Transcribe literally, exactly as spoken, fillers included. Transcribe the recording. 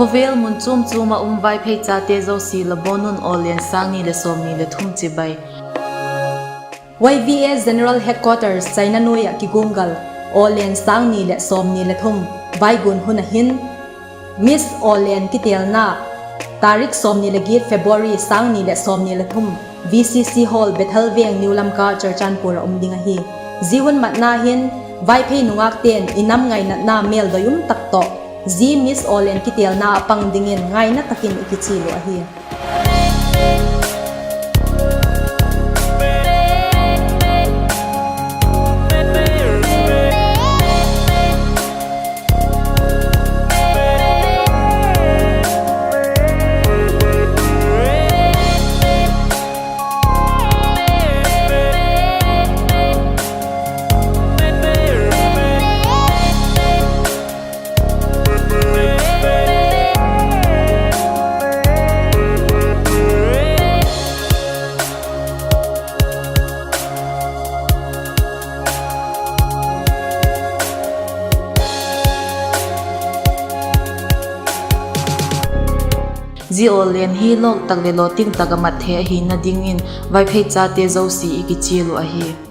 Khawvel mun chuam chuam ah um Vaiphei chate zosia la bawn un, Awllen sâng ni leh sawmni leh thum chibai. Y V A General Headquarters China nuai ah kiguanggal, Awllen sâng ni leh sawmni leh thum, Vaigun hun ah hin Miss Awllen kitêlna, tarik sawmni leh giat February sâng ni leh sawmni leh thum, V C C Hall, Bethel Veng, New Lamka, Churachandpur ah um ding ahi. Zia hun matna hin Vaiphei nungâkte'n i nam ngainatna mêldoi um tak tawh zia Miss Awllen kitêlna ah pang dingin ngaina tak in i kichial uh ahi. Zia Awllen hi lawk tak leh lawting tak ah mat thei ahina dingin Vaiphei chate zosia i kichial uh ahi.